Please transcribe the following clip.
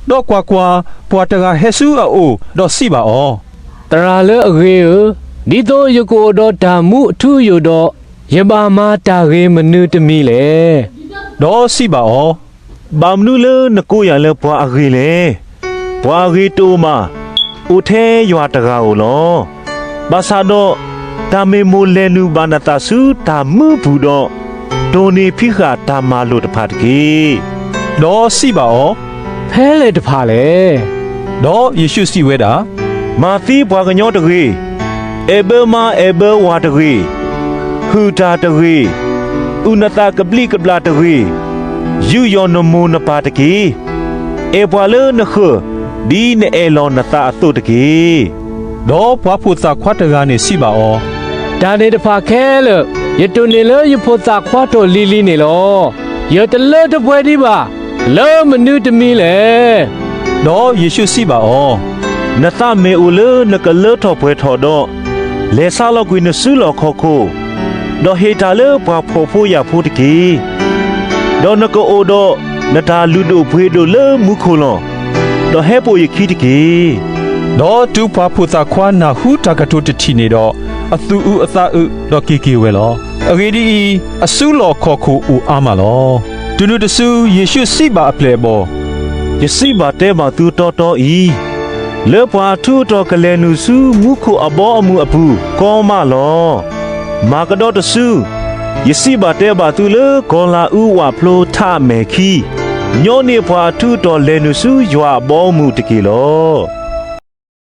ဒီးကွၢ်ကွၢ်, ပှၤတဂၤဟဲဆူအအိၣ်, ဒီးစံးဘၣ်အီၤ, သရၣ်လၢအဂ့ၤဧၢ, ဒ်သိးယကအိၣ်ဒီးတၢ်မူအထူအယိာ်ဒီး, ယဘၣ်မၤတၢ်ဂ့ၤမနုၤတမံၤလဲၣ်. ဒီးစံးဘၣ်အီၤ, ဘၣ်မနုၤလၢနကိးယၤလၢပှၤအဂ့ၤလဲၣ်. ပှၤအဂ့ၤတအိၣ်ဘၣ်, အိၣ်ထဲယွၤတဂၤဧိၤလီၤ. ဘၣ်ဆၣ်ဒီး, တၢ်မ့ၢ်မိၣ်လဲၤနုာ်ဘၣ်နသးဆူတၢ်မူပူၤဒီး, တိၢ်န့ၢ်ဖံးဃာ်တၢ်မၤလိာ်တဖၣ်တက့ၢ်. ဒီးစံးဘၣ်အီၤ, ဖဲလဲၣ်တဖၣ်လဲၣ်. ဒီးယ့ၣ်ၡူးစံးဝဲဒၣ်, မၤသံပှၤကညီတဂ့ၤ, အဲၣ်ဘၢမါအဲၣ်ဘၢဝၤတဂ့ၤ, ဟုၣ်တၢ်တဂ့ၤ, အုၣ်နသးကဘျံးကဘျၣ်တဂ့ၤ, ယူးယီၣ်နမိၢ်နပၢ်တက့ၢ်. အဲၣ်ပှၤလၢနဃၢၤ, ဒ်နအဲၣ်လီၤနသးအသိးတက့ၢ်. ဒီးပှၤဖိသၣ်ခွါတဂၤန့ၣ်စံးဘၣ်အီၤ, တၢ်န့ၣ်တဖၣ်ခဲလၢာ်, ယတိၢ်န့ၢ်လၢယဖိသၣ်ခွါတီၢ်လံၤလံၤန့ၣ်လီၤ. ယတလၢတပှဲၤဒံးဘၣ်, လၢမနုၤတမံၤလဲၣ်. ဒီးယ့ၣ်ၡူးစံးဘၣ်အီၤ, နသးမ့ၢ်အိၣ်လၢနကလၢထီၣ်ပှဲၤထီၣ်ဒီး, လဲၤဆါလီၤကွံာ်နစုလီၢ်ခီၣ်ခိၣ်, ဒီးဟ့ၣ်တၢ်လၢပှၤဖှီၣ်ဖိယာ်ဖိတက့ၢ်. ဒီးနကအိၣ်ဒီးနတၢ်လုၢ်ဒိၣ်ပှ့ၤဒိၣ်လၢမူခိၣ်လီၤ. ဒီးဟဲပိာ်ယခံတက့ၢ်. ဒီးတုၤပှၤဖိသၣ်ခွါနၢ်ဟူတၢ်ကတိၤတထံၣ်န့ၣ်ဒီး, အသူၣ်အုးအသးအုး, ဒီးက့ၤက့ၤဝဲလီၤ. အဂ့ၢ်ဒ်အံၤ, အစုလီၢ်ခီၣ်ခိၣ်အိၣ်အါမးလီၤ. တုၤနုၤတစု, ယ့ၣ်ၡူးစံးဘၣ်အပျဲၢ်အဘီၣ်, ယစံးဘၣ်တဲဘၣ်သုတီတီအံၤ, လၢပှၤအထူးအတီၤကလဲၤနုာ်ဆူမူခိၣ်အဘီအမုၢ်အပူၤကီမးလီၤ. မၤကဒီးတစု, ယစံးဘၣ်တဲဘၣ်သုလၢကီၤလၤအူဝၣ်ဖျိထးအမဲာ်ခံ, ညီနုၢ်ပှၤအထူးအတီၤလဲၤနုာ်ဆူယွၤအဘီအမုၢ်တက့ၢ်လီၤ.